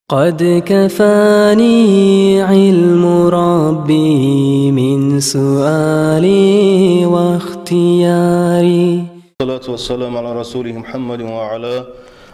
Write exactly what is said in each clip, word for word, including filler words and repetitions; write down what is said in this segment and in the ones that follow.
قد كفاني علم ربي من سؤالي واختياري. الصلاة والسلام على رسوله محمد وعلى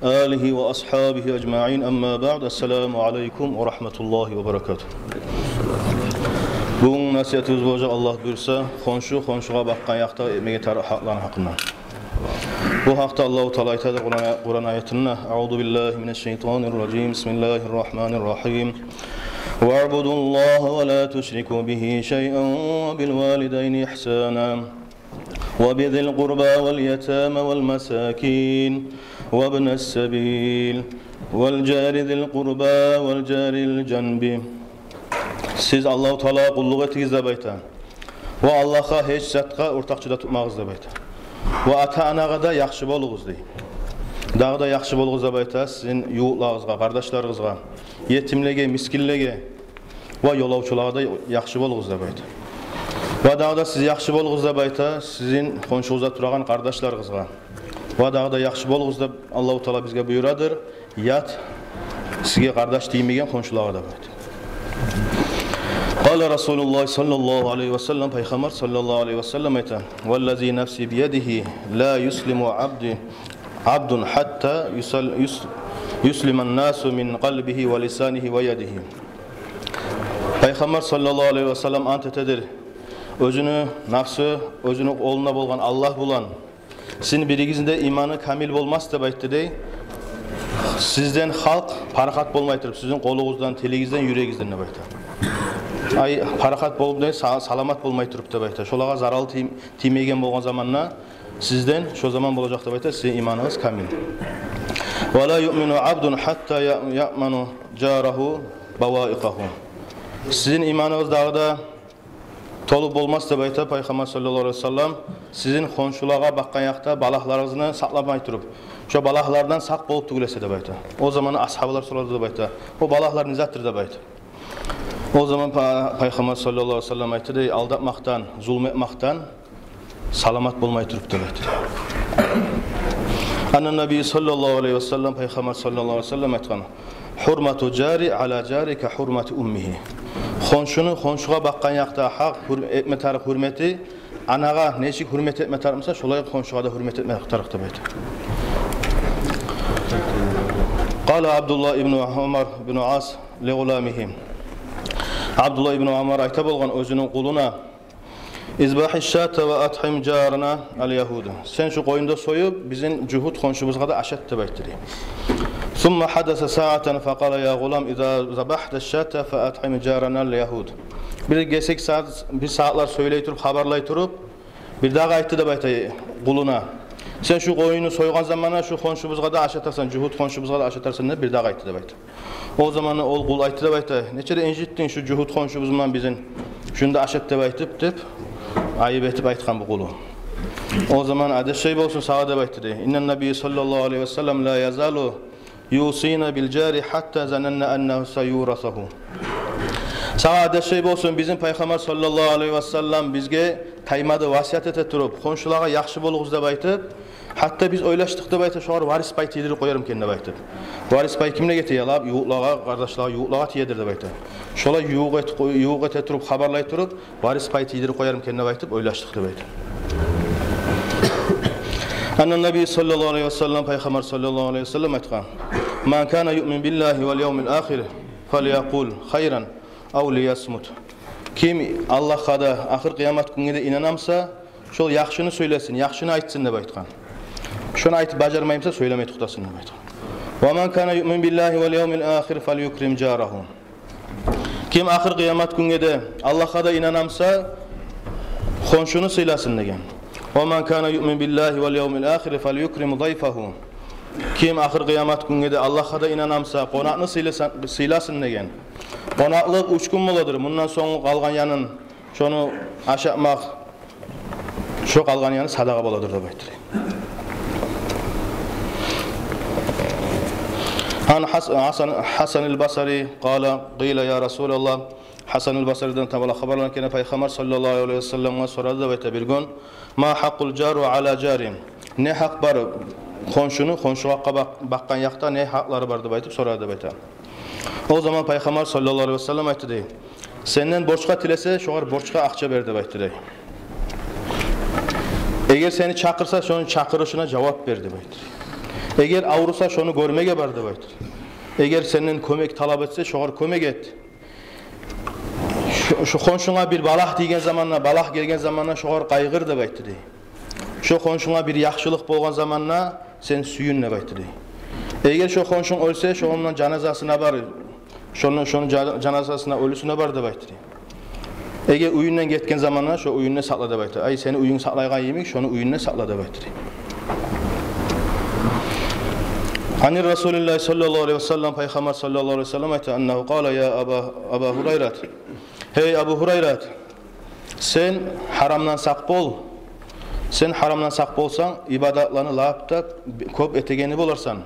آله وأصحابه أجمعين. أما بعد. السلام عليكم ورحمة الله وبركاته. Бугюн насигьатыбыз болажакъ, Аллагь буюрса, хоншу, хоншугъа бакъгъан якъда этмеге тарыкъ гьакъланы гьакъында. Бу гьакъда Аллагьу Таала айтады Къуран, Къуран аятында: أعوذ بالله من الشيطان الرجيم. بسم الله الرحمن الرحيم. واعبدوا الله ولا تشركوا به شيئا وبالوالدين إحسانا وبذي القربى واليتامى والمساكين وابن السبيل والجار ذي القربى والجار الجنب. Сиз Аллагьу Таалагъа къуллукъ этигиз деп айта. Ва Аллагьгъа гьеч затгъа ортакъчы да тутмагъыз деп айта. Ва ата-анагъа да яхшы болугъуз дей. Дагъы да яхшы болугъуз деп айта сизин ювукълагъызгъа, къардашларыгъызгъа, етимлеге, мискинлеге ва ёлавчулагъа да яхшы болугъуз деп айта. Ва дагъы да сиз яхшы болугъуз деп айта сизин хоншугъузда турагъан къардашларыгъызгъа. Ва дагъы да яхшы болугъуз деп Аллагьу Таала бизге буюрадыр. Ят, сизге къардаш тиймеген хоншулагъа да бар. قال رسول الله صلى الله عليه وسلم, Пайхаммар саллаллагьу алайгьи ва саллам айта: والذي نفسي بيده لا يسلم عبد، عبد حتى يسل-، يس-، يسلم الناس من قلبه ولسانه ويده. Пайхаммар саллаллагьу алайгьи ва саллам ант этедир, оьзюню нафсы оьзюню къолунда болгъан Аллагь булан, сизин биригизни де иманы камил болмас деп айтды дей, сизден халкъ парахат болмай туруп, сизин къолугъуздан, тилигизден, юрегигизден деп айта. Ай, парахат болуп дей, са-, саламат болмай туруп деп айта. Шолагъа зарал тий-, тиймеген болгъан заманда сизден, шо заман болажакъ деп айта сизин иманыгъыз камил. ولا يؤمن عبد حتى يأ-، يأمن جاره بوائقه. Сизин иманыгъыз дагъы да толуп болмас деп айта Пайхаммар саллаллагьу алайгьи ва саллам, сизин хоншулагъа бакъгъан якъда балагьларыгъызны сакъламай туруп, шо балагьлардан сакъ болуп тюгюл эсе деп айта. О заман асгьабалар сорады деп айта: о балагьлар не затдыр деп айта. О заман па-, Пайхаммар саллаллагьу алайгьи ва саллам айтды дей: алдатмакъдан, зулму этмакъдан саламат болмай туруп деп айтды. أن النبي صلى الله عليه وسلم, Пайхаммар саллаллагьу алайгьи ва саллам айтгъан: حرمة الجار على الجار كحرمة أمه. Хоншуну хоншугъа бакъгъан якъда гьакъ, гьюр-, этме тарыкъ гьюрмети, анагъа нечик гьюрмет этме тарыкъ буса, шолай хоншугъа да гьюрмет этме тарыкъ деп айта. قال عبد الله بن عمرو بن العاص لغلامه. Абдуллагь ибну Умар айта болгъан оьзюню къулуна: اذبح الشاة وأطعم جارنا اليهود. Сен шу къоюнда союп, бизин жугьут хоншубузгъа да ашат деп айтды дей. ثم حدث ساعة فقال: يا غلام، إذا ذبحت الشاة فأطعم جارنا اليهود. Бир гесек сагьат, бир сагьатлар сёйлей туруп, хабарлай туруп, бирдагъы айтды деп айта къулуна: сен шу къоюнну сойгъан заманда шу хоншубузгъа да ашатарсан, жугьут хоншубузгъа да ашатарсан деп бирдагъы айтды деп айта. О заманда ол къул айтды деп айта: нече де инжитдинг шу жугьут хоншубуз булан бизин, шуну да ашат деп айтып, деп айып этип айтгъан бу къулу. О заман адашай болсун сагъа деп айтды дей. إن النبي صلى الله عليه وسلم لا يزال يوصينا بالجار حتى ظننا أنه سيورثه. Сагъа адашай болсун, бизин Пайхаммар саллаллагьу алайгьи ва саллам бизге таймады, васият эте туруп, хоншулагъа яхшы болугъуз деп айтып, гьатта биз ойлашдыкъ деп айта, шогъар варис пай тийдирип къоярмы экен деп айтып. Варис пай кимлеге тие? Ювукълагъа, къардашлагъа, ювукълагъа тиедир деп айта. Шолай ювукъ эт-, ювукъ эте туруп, хабарлай туруп, варис пай тийдирип къоярмы экен деп айтып ойлашдыкъ деп айта. أن النبي صلى الله عليه وسلم, Пайхаммар саллаллагьу алайгьи ва саллам айтгъан: من كان يؤمن بالله واليوم الآخر فليقل خيرا أو ليصمت. Ким Аллагьгъа да, ахыр къыямат гюнге де инана буса, шол яхшыны сёйлесин, яхшыны айтсын деп айтгъан. Шону айтып бажармай буса, сёйлемей токътасын деп айтгъан. ومن كان يؤمن بالله واليوم الآخر فليكرم جاره. Ким ахыр къыямат гюнге де, Аллагьгъа да инана буса, хоншуну сыйласын деген. ومن كان يؤمن بالله واليوم الآخر فليكرم ضيفه. Ким ахыр къыямат гюнге де, Аллагьгъа да инана буса, къонакъны сыйласа-, сыйласын деген. Къонакълыкъ уьч гюн боладыр. Мундан сонг къалгъан янын, шону ашатмакъ, шо къалгъан яны садагъа боладыр деп айтды. عن حس-، حسن، حسن البصري قال: قيل يا رسول الله. Гьасан аль-Басридан таба хабарлангъан экен, Пайхаммар саллаллагьу алайгьи ва салламгъа сорады деп айта бир гюн: ما حق الجار على الجار. Не гьакъ бар хоншуну хоншугъа бакъ-, бакъгъан якъда, не гьакълары бар деп айтып сорады деп айта. Ол заман Пайхаммар саллаллагьу алайгьи ва саллам айтды дей: «Сенден борчгъа тилесе, шогъар борчгъа акъча бер», — деп айтды дей. «Эгер сени чакъырса, шону чакъырышына жавап бер», — деп айтды дей. «Эгер авруса, шону гёрмеге бар», — деп айтды дей. «Эгер сенден кёмек талап этсе, шогъар кёмек эт. Шо, шо хоншунга бир балагь тийген заманда, балагь гелген заманда шогъар къайгъыр», — деп айтды дей. «Шо хоншунга бир яхшылыкъ болгъан заманда сен сююн», — деп айтды дей. «Эгер шо хоншунг оьлсе, шондан жаназасына бар, шону, шону жа-, жаназасына, оьлюсюне бар», — деп айтды дей. «Эгер уьюнден гетген заманда шо уьюнде сакъла», — деп айтды. «Ай, сени уьюнг сакълайгъан йимик, шону уьюнде сакъла», — деп айтды дей. Ани Расулиллагьи саллаллагьу алайгьи ва саллам, Пайхаммар саллаллагьу алайгьи ва саллам айтды: «Аннагьу къала, я Аба, Аба Гьурайрат». Гьей Абу Гьурайрат, сен гьарамдан сакъ бол. Сен гьарамдан сакъ болсанг, ибадатланы лап да кёп этегени боларсан.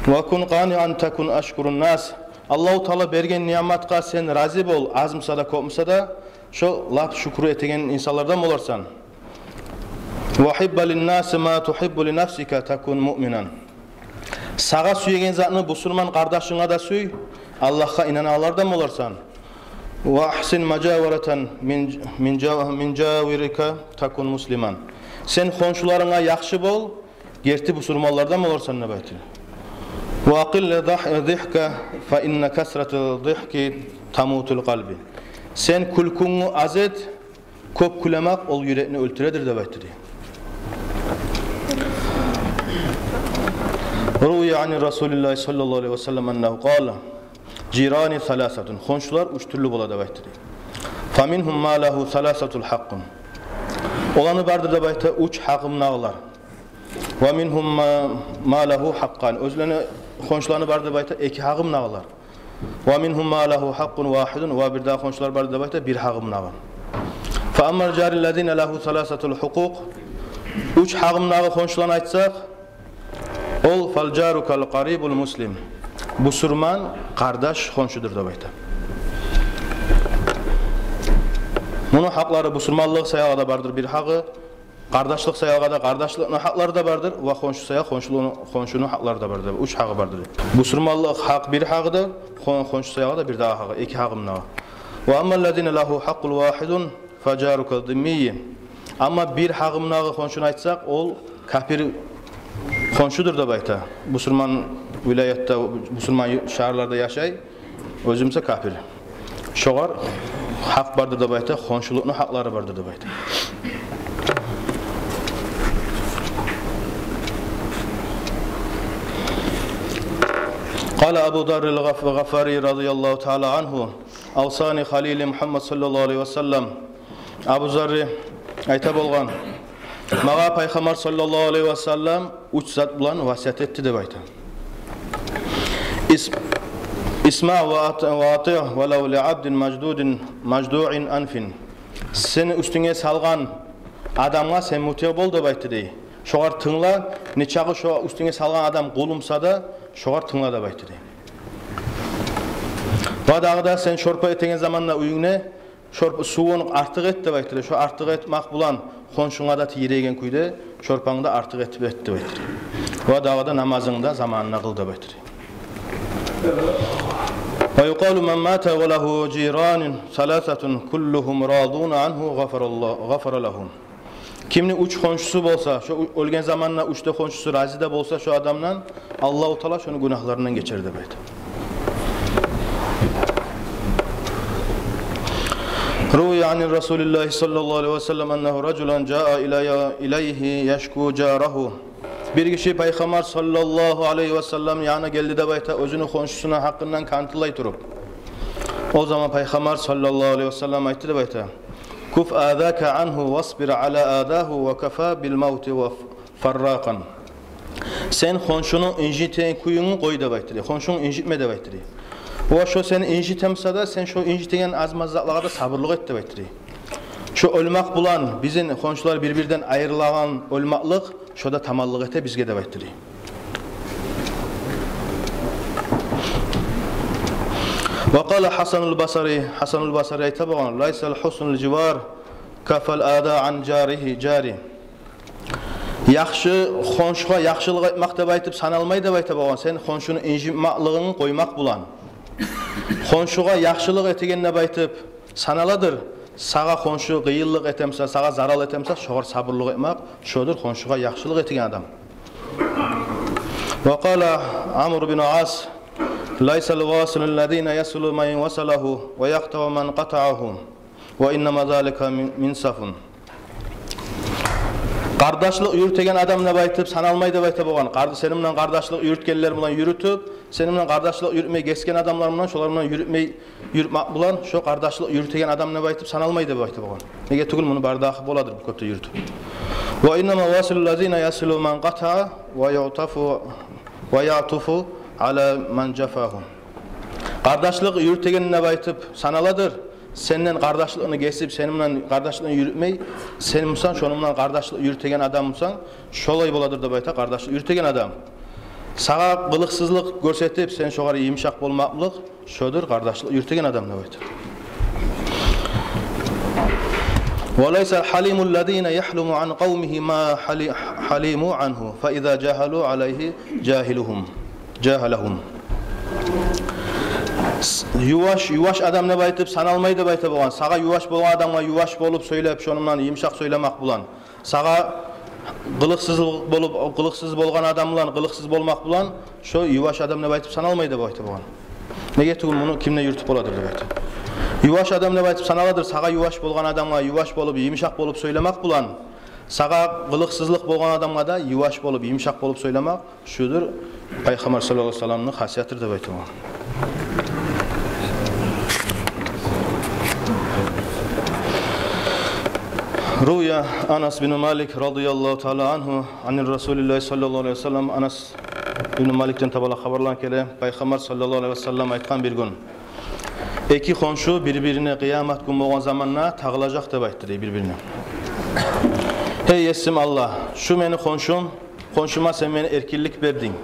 «Ва кун къаниан такун ашкурун нас». Аллагьу Таала берген ниъматгъа сен рази бол, аз буса да, кёп буса да, шо лап шюкюр этеген инсанлардан боларсан. «Ва гьибба лин наси ма тугьиббу ли нафсика такун муъминан». Сагъа сюеген затны бусурман къардашынга да сюй, Аллагьгъа инанагъанлардан боларсан. «Ва агьсин мажаваратан мин, мин жа-, мин жавирика такун муслиман». Сен хоншуларынга яхшы бол, герти бусурманлардан боларсан деп айтды. «Ва акъил дигька, фа инна касрата дигьки тамитул къалби». Сен кюлкюнгню аз эт, кёп кюлемек ол юрекни оьлтюредир деп айтды дей. Рувия ани Расулиллагьи саллаллагьу алайгьи ва саллам аннагьу къала: «Жирани саласатун». Хоншулар уьч тюрлю бола деп айтды дей. «Фа мингьум ма лагьу саласату гьакъкъин». Оланы бардыр деп айтды уьч гьакъымдагъылар. «Ва мингьум ма, ма лагьу гьакъкъани». Оьзлени хоншуланы бардыр деп айтды эки гьакъымдагъылар. «Ва мингьум ма лагьу гьакъкъун вагьидун», ва бирдагъы хоншулар бардыр деп айтды бир гьакъымдагъы. «Фа аммал жару ллази лагьу саласатул гьукъукъ». Уьч гьакъымдагъы хоншуланы айтсакъ, ол «фал жару кал къарибул муслим». Бусурман къардаш хоншудур деп айтды. Муну гьакълары бусурманлыкъ саялы да бардыр бир гьакъы, къардашлыкъ саялы да, къардашлыкъны гьакълары да бардыр, ва хоншу саялы хоншулукъну, хоншуну гьакълары да бардыр. Уьч гьакъы бардыр. Бусурманлыкъ гьакъ бир гьакъыдыр, хо-, хоншу саялы да бирдагъы гьакъы, эки гьакъымдагъы. «Ва аммал ллази лагьу гьакъкъун вагьидун фа жарука ззиммий». Амма бир гьакъымдагъы хоншуну айтсакъ, ол капир хоншудур деп айтды. Бусурман вилаятда, бусурман ю-, шагьарларда яшай, оьзю буса капир. Шогъар гьакъ бардыр деп айтды, хоншулукъну гьакълары бардыр деп айтды. Къала Абу Заррил Гъаф-, Гъафари радияллагьу таала ангьу: «Авсани халили Мугьаммад саллаллагьу алайгьи ва саллам». Абу Зарри айта болгъан: «Магъа Пайхаммар саллаллагьу алайгьи ва саллам уьч зат булан васият этди», — деп айта. «Ис-, исма ва ат-, ва атигь валав ли абдин маждудин, маждуин анфин». Сени уьстюнге салгъан адамгъа сен мутигь бол деп айтды дей. Шогъар тынгла, нечакъы шо уьстюнге салгъан адам къул буса да, шогъар тынгла деп айтды дей. Ва дагъы да сен шорпа этеген заманда уьюнгде шорпа сувун артыкъ эт деп айтды дей. Шо артыкъ этмек булан хоншунга да тийиреген кюйде шорпангны да артыкъ этип эт деп айтды дей. Ва дагъы да намазынгны да заманына къыл деп айтды дей. «Ва юкъалу ман мата ва лагьу жиранун саласатун куллугьум радуна ангьу гъафаралла-, гъафара лагьум». Кимни уьч хоншусу болса, шо оьлген заманда уьч де хоншусу рази де болса шо адамдан, Аллагьу Таала шону гюнагьларындан гечер деп айта. Рувия ани Расулиллагьи саллаллагьу алайгьи ва саллам аннагьу ражулан жаа илайя-, илайгьи яшку жарагьу. Бир гиши Пайхаммар саллаллагьу алайгьи ва саллам янына гелди деп айта, оьзюню хоншусуну гьакъындан кантылай туруп. О заман Пайхаммар саллаллагьу алайгьи ва саллам айтды деп айта: «Куффа азака ангьу васбир ала азагьи ва кафа бил мавти ва фарракъан». Сен хоншуну инжитеген кююнгню къой деп айтды дей. Хоншунгну инжитме деп айтды дей. Ва шо сени инжитемсе де, сен шо инжитеген аз-маз затлагъа да сабурлукъ эт деп айтды дей. Шо оьлмек булан бизин хоншулар бир-бирден айрылагъан оьлмеклик, шо да таманлыкъ эте бизге деп айтды дей. Ва къала Гьасанул Басри, Гьасанул Басри айта болгъан: «Лайса гьуснул живар кафал аза ан жаригьи, жари». Яхшы, хоншугъа яхшылыкъ этмакъ деп айтып саналмай деп айта болгъан. Сен хоншуну инжитмакълыгъынгны къоймакъ булан. Хоншугъа яхшылыкъ этеген деп айтып саналадыр. Сагъа хоншу къыйынлыкъ этемсе, сагъа зарал этемсе, шогъар сабурлукъ этмакъ, шодур хоншугъа яхшылыкъ этеген адам. Ва къала Амр бин Ас: «Лайсал василу ллази ясилу ман васалагьу ва якътаъу ман къатаъагьу, ва иннама залика мин, минсафун». Къардашлыкъ юрютеген адам деп айтып саналмай деп айта болгъан. Къарды-, сени булан къардашлыкъ юрютгенлер булан юрютюп, сени булан къардашлыкъ юрютмей гесген адамлар булан, шолар булан юрютмей, юрютмакъ булан, шо къардашлыкъ юрютеген адам деп айтып саналмай деп айта болгъан. Неге тюгюл, муну бары да ахы боладыр бу кёпде юрютюп. «Ва иннама василу ллази ясилу ман къатаъа ва ятуфу, ва ятуфу ала ман джафагьу». Къардашлыкъ юрютеген деп айтып саналадыр. Сенден къардашлыкъны гесип, сени булан къардашлыкъны юрютмей, сен бусанг, шону булан къардашлыкъ юрютеген адам бусанг, шолай боладыр деп айта къардашлыкъ юрютеген адам. Сагъа къылыкъсызлыкъ гёрсетип, сен шогъар йымышакъ болмакълыкъ, шодур къардашлыкъ юрютеген адам деп айта. «Ва лайсал халиму ллази яхлуму ан къавмигьи ма хали-, халиму ангьу, фа иза джахалу алайгьи джахилугьум, джахалагьум». С-, юваш, юваш адам деп айтып саналмай деп айта болгъан. Сагъа юваш болгъан адамгъа юваш болуп сёйлеп, шону булан йымышакъ сёйлемек булан. Сагъа къылыкъсыз болуп, къылыкъсыз болгъан адам булан къылыкъсыз болмакъ булан, шо юваш адам деп айтып саналмай деп айта болгъан. Неге тюгюл, муну ким де юрютюп боладыр деп айта. Юваш адам деп айтып саналадыр сагъа юваш болгъан адамгъа юваш болуп, йымышакъ болуп сёйлемек булан, сагъа къылыкъсызлыкъ болгъан адамгъа да юваш болуп, йымышакъ болуп сёйлемек, шудур Пайхаммар саллаллагьу алайгьи ва салламны хасиятыдыр деп айта болгъан. Рувия Анас бин Малик радияллагьу таала ангьу ани Расулиллагьи саллаллагьу алайгьи ва саллам. Анас ибн Маликден таба хабарлангъан геле, Пайхаммар саллаллагьу алайгьи ва саллам айтгъан бир гюн: «Эки хоншу бир-бирине къыямат гюн болгъан заманда тагъылажакъ», — деп айтды дей бир-бирине. «Гьей Есим Аллагь, шу мени хоншум, хоншума сен мени эркинлик бердинг.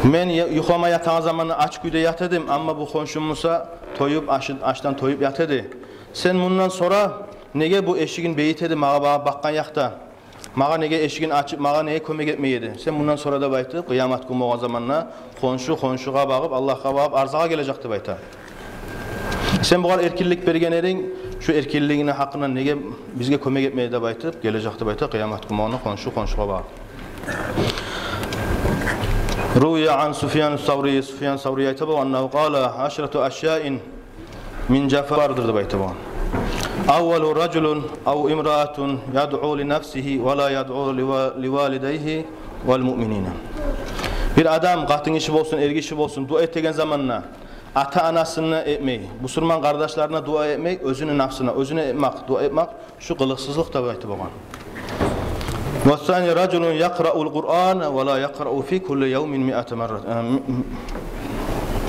Мен я-, юхлама ятагъан заманда ач кюйде ята эдим, амма бу хоншум буса тоюп, ашы-, ачдан тоюп ята эди. Сен мундан сора неге бу эшигин бегите эди магъа багъып бакъгъан якъда? Магъа неге эшигин ачып, магъа неге кёмек этмей эди? Сен мундан сора, — деп айтып, — къыямат гюн болгъан заманда хоншу хоншугъа багъып, Аллагьгъа багъып арзагъа гележек», — деп айта. «Сен бугъар эркинлик берген эдинг, шу эркинлигингни гьакъындан неге бизге кёмек этмей?» — деп айтып гележек деп айта къыямат гюн болгъанда хоншу хоншугъа багъып. Рувия ан Суфьян Саври, Суфьян Саври айта болгъан: «Аннагьу къала: ашрату ашяин мин джафа», бардыр деп айта болгъан. «Аввалу ражулин ав имраатин ядъу ли нафсигьи ва ла ядъу ли ва-, ли валидайгьи вал муъминина». Бир адам, къатын гиши болсун, эр гиши болсун, дуа этеген заманда ата-анасына этмей, бусурман къардашларына дуа этмей, оьзюню нафсына, оьзюне этмек, дуа этмек, шу къылыкъсызлыкъ деп айта болгъан. «Ва ссани ражулин якъраул Къуръана ва ла якърау фи кулли явмин миата марра, э, ми-, ми-,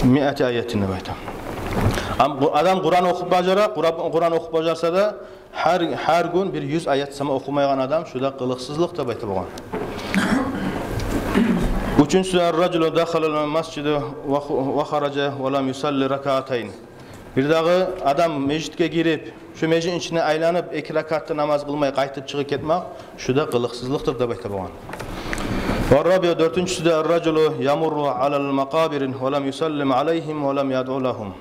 миати аятин», — деп айта. Ам-, адам Къуран охуп бажара, Къура-, Къуран охуп бажарса да, гьар, гьар гюн бир юз аят сама охумайгъан адам, шу да къылыкъсызлыкъ деп айта болгъан. Уьчюнчюсю: «Ар-ражулу дахалал масжида ва ху-, ва хаража ва лам юсалли ракаатайн». Бир дагъы адам межитге гирип, шу межитни ичине айланып, эки ракаатны намаз къылмай, къайтып чыгъып гетмек, шу да къылыкъсызлыкъдыр деп айта болгъан. «Ва ррабиу», дёртюнчюсю де: «Ар-ражулу ямурру алал макъабири ва лам юсаллим алайгьим ва лам ядъу лагьум».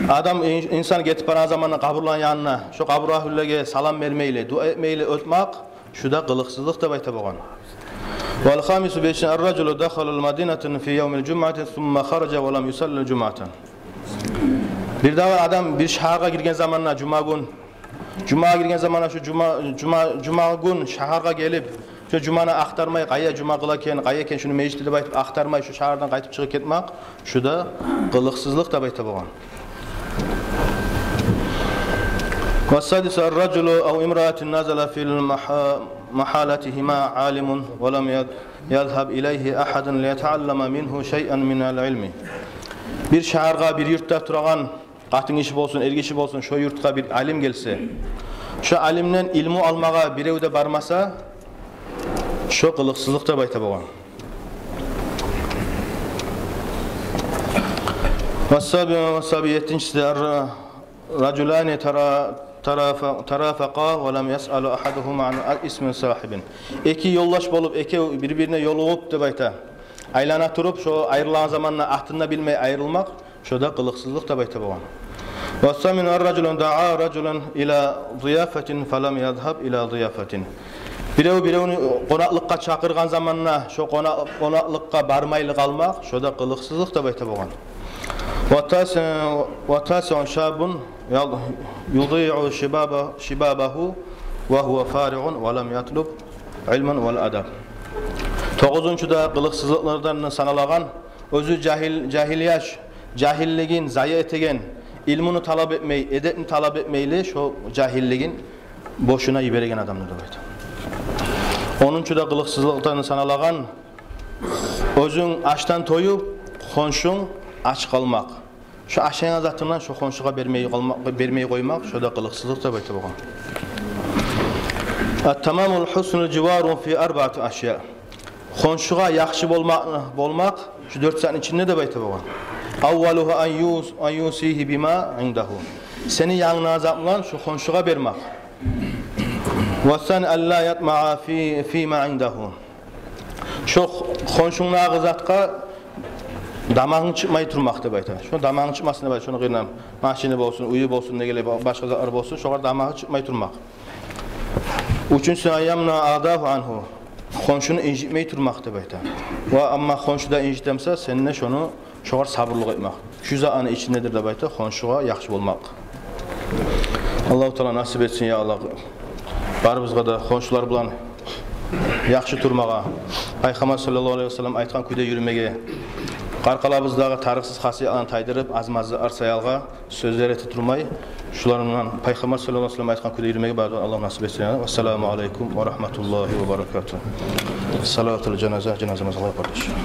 Адам, ин-, инсан гетип барагъан заманда къабурланы янына, шо къабур агьлюлеге салам бермейли, дуа этмейли оьтмек, шу да къылыкъсызлыкъ деп айта болгъан. «Вал хамису», бешинчи: «Ар-ражулу дахалал мадината фи явмил жумъати сумма хаража ва лам юсаллил жумъата». Бир дагъы адам бир шагьаргъа гирген заманда жума гюн, жумагъа гирген заманда шу жума, жума, жума гюн шагьаргъа гелип, шу жуманы ахтармай, къайда жума къыла экен, къайда экен шуну межити деп айтып ахтармай, шу шагьардан къайтып чыгъып гетмек, шу да къылыкъсызлыкъ деп айта болгъан. «Ва ссадису: ар-ражулу ав имраатун назала фи маха-, махаллатигьима алимун ва лам я-, язгьаб илайгьи агьадун лиятааллама мингьу шайъан минал илми». Бир шагьаргъа, бир юртда турагъан къатын гиши болсун, эр гиши болсун, шо юртгъа бир алим гелсе, шо алимден илму алмагъа бирев де бармаса, шо къылыкъсызлыкъ деп айта болгъан. «Ва ссаби-, ва ссаби», еттинчиси де: «Ар-ра-, ражулани тара-, ترافقا ولم يسأل أحدهما عن اسم صاحبه. Эки ёлдаш болуп, экев бир-бирине ёлугъуп деп айта, айлана туруп, шо айрылагъан заманда атын да билмей айрылмакъ, шо да къылыкъсызлыкъ деп айта болгъан. والثامن: رجل دعا رجلا إلى ضيافة فلم يذهب إلى ضيافته. Бирев биревню къонакълыкъгъа чакъыргъан заманда шо къона-, къонакълыкъгъа бармайлы къалмакъ, шо да къылыкъсызлыкъ деп айта болгъан. والتاسع: شاب يضيع شبابه وهو فارغ ولم يطلب العلم والأدب. Тогъузунчу да къылыкъсызлыкълардан саналагъан, оьзю жагьил, жагьил яш, жагьиллигин зая этеген, илмуну талап этмей, эдепни талап этмейли, шо жагьиллигин бошуна йибереген адамдыр деп айта. Онунчу да къылыкъсызлыкълардан саналагъан, оьзюнг ачдан тоюп, хоншунг ач къалмакъ. Шо ашайгъан затынгдан шо хоншугъа бермей къалмакъ, бермей къоймакъ, шо да къылыкъсызлыкъ деп айта болгъан. التمام: حسن الجوار في أربعة أشياء. Хоншугъа яхшы болмакъ, болмакъ шу дёрт затны ичинде деп айта болгъан. أولها أن يوص-، أن يوصيه بما عنده. Сени янгынгны зат булан шу хоншугъа бермакъ. والثاني: ألا يطمع في، فيما عنده. Шо хоншунгдагъы затгъа дамагъынг чыкъмай турмакъ деп айта. Шо дамагъынг чыкъмасын деп айта. Шону къырыйындан машини болсун, уьюю болсун, не геле, башгъа затлар болсун, шогъар дамагъы чыкъмай турмакъ. Уьчюнчюсю: أن يمنع أذاه عنه. Хоншуну инжитмей турмакъ деп айта. Ва амма хоншу да инжитемсе, сен де шону, шогъар сабурлукъ этмакъ. Шу затны ичиндедир деп айта хоншугъа яхшы болмакъ. Аллагьу Таала насип этсин, я Аллагь, барыбызгъа да хоншулар булан яхшы турмагъа, Пайхаммар саллаллагьу алайгьи ва саллам айтгъан кюйде юрюмеге, къаркъарабыздагъы тарыкъсыз хасиятланы тайдырып, аз-маз арсаялгъа сёзлер эте турмай, шулар булан, Пайхаммар саллаллагьу алайгьи ва саллам айтгъан кюйде юрюмеге барыбызгъа Аллагь насип этсин. Ассаламу алайкум ва рагьматуллагьи ва баракатугь. Салатул жаназа, жаназа намазгъа, къардашлар.